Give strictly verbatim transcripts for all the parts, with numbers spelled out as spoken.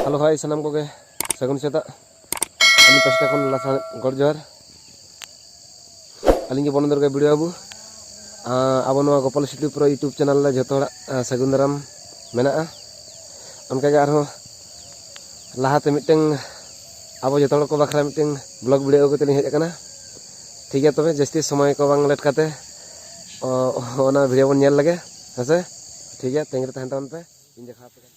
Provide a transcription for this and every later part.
Hello ᱦᱟᱭ ᱥᱟᱱᱟᱢ ᱠᱚᱜᱮ, ᱥᱟᱹᱜᱩᱱ ᱥᱮᱛᱟᱜ᱾ ᱟᱹᱞᱤᱧ ᱯᱟᱥᱴᱟ ᱠᱷᱚᱱ ᱞᱟᱥᱟᱲᱦᱮᱫ ᱜᱚᱰ ᱡᱚᱦᱟᱨ᱾ ᱟᱹᱞᱤᱧ ᱜᱮ ᱵᱚᱱᱚᱱᱫᱚᱨ ᱜᱮ ᱵᱤᱰᱤᱭᱳ ᱵᱟᱹᱵᱩ᱾ ᱟᱸ, ᱟᱵᱚ ᱱᱚᱣᱟ ᱜᱳᱯᱟᱞ ᱥᱤᱴᱤ ᱯᱨᱳ YouTube ᱪᱮᱱᱮᱞ ᱨᱮ ᱡᱷᱚᱛᱚ ᱦᱚᱲᱟᱜ, ᱟᱸ, ᱥᱟᱹᱜᱩᱱ ᱫᱟᱨᱟᱢ ᱢᱮᱱᱟᱜᱼᱟ᱾ ᱚᱱᱠᱟᱜᱮ ᱟᱨᱦᱚᱸ ᱞᱟᱦᱟᱛᱮ ᱢᱤᱫᱴᱟᱝ ᱟᱵᱚ ᱡᱷᱚᱛᱚ ᱦᱚᱲ ᱠᱚ ᱵᱟᱠᱷᱨᱟ ᱢᱤᱫᱴᱟᱝ ᱵᱞᱚᱜ ᱵᱷᱤᱰᱤᱭᱳ ᱟᱹᱜᱩ ᱠᱟᱛᱮ ᱞᱤᱧ ᱦᱮᱡ ᱟᱠᱟᱱᱟ᱾ ᱴᱷᱤᱠ ᱜᱮᱭᱟ, ᱛᱚᱵᱮ ᱡᱟᱹᱥᱛᱤ ᱥᱚᱢᱚᱭ ᱠᱚ ᱵᱟᱝ ᱞᱮᱴ ᱠᱟᱛᱮ, ᱚ, ᱚᱱᱟ ᱵᱷᱤᱰᱤᱭᱳ ᱵᱚᱱ ᱧᱮᱞ ᱞᱮᱜᱮ, ᱦᱮᱸ ᱥᱮ? ᱴᱷᱤᱠ ᱜᱮᱭᱟ, ᱛᱟᱺᱜᱤ ᱨᱮ ᱛᱟᱦᱮᱱ ᱛᱟᱵᱚᱱ ᱯᱮ, ᱤᱧ ᱫᱮᱠᱷᱟᱣ ᱟᱯᱮ ᱠᱟᱱᱟ᱾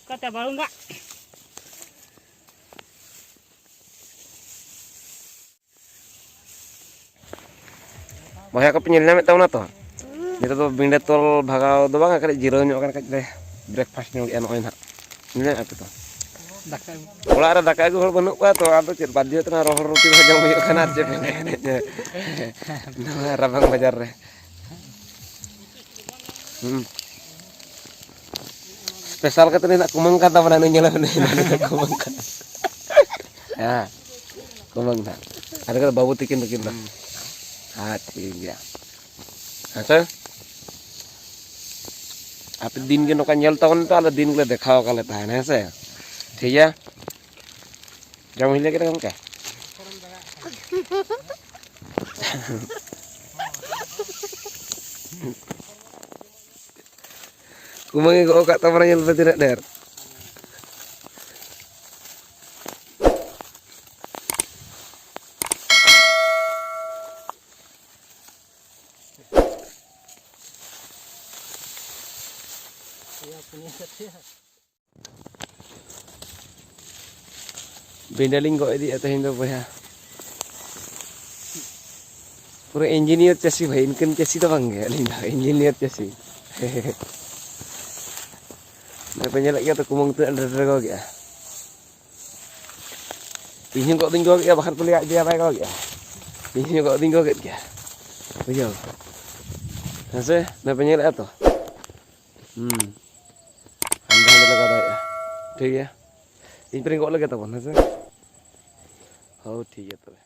ᱠᱟᱛᱮ ᱵᱟᱹᱲᱩᱝᱜᱟᱜ᱾ ᱵᱚᱭᱦᱟ ᱠᱚᱯᱮ ᱧᱮᱞ ᱧᱟᱢᱮᱫ ᱛᱟᱵᱚᱱᱟ ᱛᱚ? ᱱᱤᱛᱚᱜ ᱫᱚ ᱵᱤᱸᱰᱟᱹ ᱛᱚᱞ ᱵᱷᱟᱜᱟᱣ ᱫᱚ ᱵᱟᱝ, ᱠᱟᱹᱴᱤᱡ ᱡᱤᱨᱟᱹᱣ ᱧᱚᱜ ᱠᱟᱱᱟ, ᱠᱟᱹᱴᱤᱡ ᱞᱮ ᱵᱨᱮᱠᱯᱷᱟᱥᱴ ᱧᱚᱜ ᱮᱜᱼᱟ ᱱᱚᱜᱼᱚᱭ ᱱᱟᱦᱟᱜ᱾ ᱧᱮᱞ ᱧᱟᱢᱮᱫ ᱯᱮ ᱛᱚ? ᱫᱟᱠᱟ ᱟᱹᱜᱩ᱾ ᱚᱲᱟᱜ ᱨᱮ ᱫᱟᱠᱟ ᱟᱹᱜᱩ ᱦᱚᱲ ᱵᱟᱹᱱᱩᱜ ᱠᱚᱣᱟ ᱛᱚ, ᱟᱫᱚ ᱪᱮᱫ ᱵᱟᱫᱽᱫᱷᱚ ᱛᱮ ᱱᱚᱣᱟ ᱨᱚᱦᱚᱲ ᱨᱩᱴᱤ ᱠᱚ ᱡᱚᱢ ᱦᱩᱭᱩᱜ ᱠᱟᱱᱟ, ᱟᱨ ᱪᱮᱫ ᱯᱮ ᱢᱮᱱᱟ? ᱱᱚᱣᱟ ᱨᱟᱵᱟᱝ ᱵᱟᱡᱟᱨ ᱨᱮ᱾ ᱦᱩᱸ᱾ ᱥᱯᱮᱥᱟᱞ ᱠᱟᱛᱮ ᱱᱤᱱᱟᱹᱜ ᱠᱩᱢᱟᱹᱝ ᱠᱟᱱ ᱛᱟᱵᱚᱱᱟ, ᱱᱩᱭ ᱧᱮᱞᱮ ᱢᱮ, ᱱᱩᱭ ᱫᱚ ᱠᱩᱢᱟᱹᱝ ᱠᱟᱱ᱾ ᱦᱮᱸ, ᱠᱩᱢᱟᱹᱝ ᱱᱟᱜ᱾ ᱟᱨ ᱱᱚᱰᱮ ᱫᱚ ᱵᱟᱹᱵᱩ ᱛᱤᱠᱤᱱ ᱫᱚᱠᱤᱱ ᱫᱚ᱾ ᱦᱩᱸ᱾ ᱦᱮᱸ, ᱴᱷᱤᱠ ᱜᱮᱭᱟ᱾ ᱦᱮᱸ ᱥᱮ? ᱟᱯᱮ ᱫᱤᱱ ᱜᱮ ᱱᱚᱝᱠᱟ ᱧᱮᱞ ᱛᱟᱵᱚᱱ ᱯᱮ, ᱟᱞᱮ ᱫᱤᱱ ᱜᱮᱞᱮ ᱫᱮᱠᱷᱟᱣ ᱟᱠᱟᱫ ᱞᱮ ᱛᱟᱦᱮᱱ, ᱦᱮᱸ ᱥᱮ? ᱴᱷᱤᱠ ᱜᱮᱭᱟ? ᱡᱚᱢ ᱦᱩᱭ ᱞᱮᱜᱮ ᱨᱮ ᱜᱚᱢᱠᱮ᱾ ᱠᱩᱢᱟᱹᱝ ᱮ ᱜᱚᱜ ᱟᱠᱟᱫ ᱛᱟᱵᱚᱱᱟ, ᱧᱮᱞ ᱯᱮ ᱛᱤᱱᱟᱹᱜ ᱰᱷᱮᱨ᱾ ᱵᱮᱸᱰᱮᱞᱤᱧ ᱜᱚᱜ ᱤᱫᱤᱭᱮᱫᱼᱟ ᱛᱮᱦᱮᱧ ᱫᱚ ᱵᱚᱭᱦᱟ᱾ ᱯᱩᱨᱟᱹ ᱤᱧᱡᱤᱱᱤᱭᱟᱨ ᱪᱟᱹᱥᱤ ᱵᱷᱟᱹᱭ, ᱤᱱᱠᱟᱹᱱ ᱪᱟᱹᱥᱤ ᱫᱚ ᱵᱟᱝ ᱜᱮ, ᱟᱹᱞᱤᱧ ᱫᱚ ᱤᱧᱡᱤᱱᱤᱭᱟᱨ ᱪᱟᱹᱥᱤ᱾ ᱱᱚᱜᱼᱚᱭ ᱯᱮ ᱧᱮᱞᱮᱫ ᱜᱮᱭᱟ ᱛᱚ, ᱠᱩᱢᱟᱹᱝ ᱛᱤᱱᱟᱹᱜ ᱰᱷᱮᱨ ᱰᱷᱮᱨ ᱜᱚᱜ ᱮᱫᱼᱟ᱾ ᱤᱧ ᱦᱚᱸ ᱜᱚᱜ ᱫᱩᱧ ᱜᱚᱜ ᱮᱫᱼᱟ, ᱵᱟᱠᱷᱟᱱ ᱯᱮ ᱞᱟᱹᱭᱟ ᱟᱡ ᱵᱚᱭᱦᱟ ᱵᱟᱭ ᱜᱚᱜ ᱮᱫᱼᱟ᱾ ᱤᱧ ᱦᱚᱸ ᱜᱚᱜ ᱫᱩᱧ ᱜᱚᱜ ᱮᱫ ᱜᱮᱭᱟ, ᱵᱩᱡᱷᱟᱹᱣ᱾ ᱦᱮᱸ ᱥᱮ? ᱱᱚᱜᱼᱚᱭ ᱯᱮ ᱧᱮᱞᱮᱫᱼᱟ ᱛᱚ? ᱦᱩᱸ᱾ ᱦᱟᱸᱰᱮ ᱦᱟᱸᱰᱮ ᱞᱟᱜᱟᱣ ᱫᱟᱲᱮᱭᱟᱜᱼᱟ᱾ ᱴᱷᱤᱠ ᱜᱮᱭᱟ᱾ ᱤᱧ ᱯᱮᱨᱮᱧ ᱜᱚᱜ ᱞᱮᱜᱮ ᱛᱟᱵᱚᱱ, ᱦᱮᱸ ᱥᱮ? ᱦᱳᱭ, ᱴᱷᱤᱠ ᱜᱮᱭᱟ ᱛᱚᱵᱮ᱾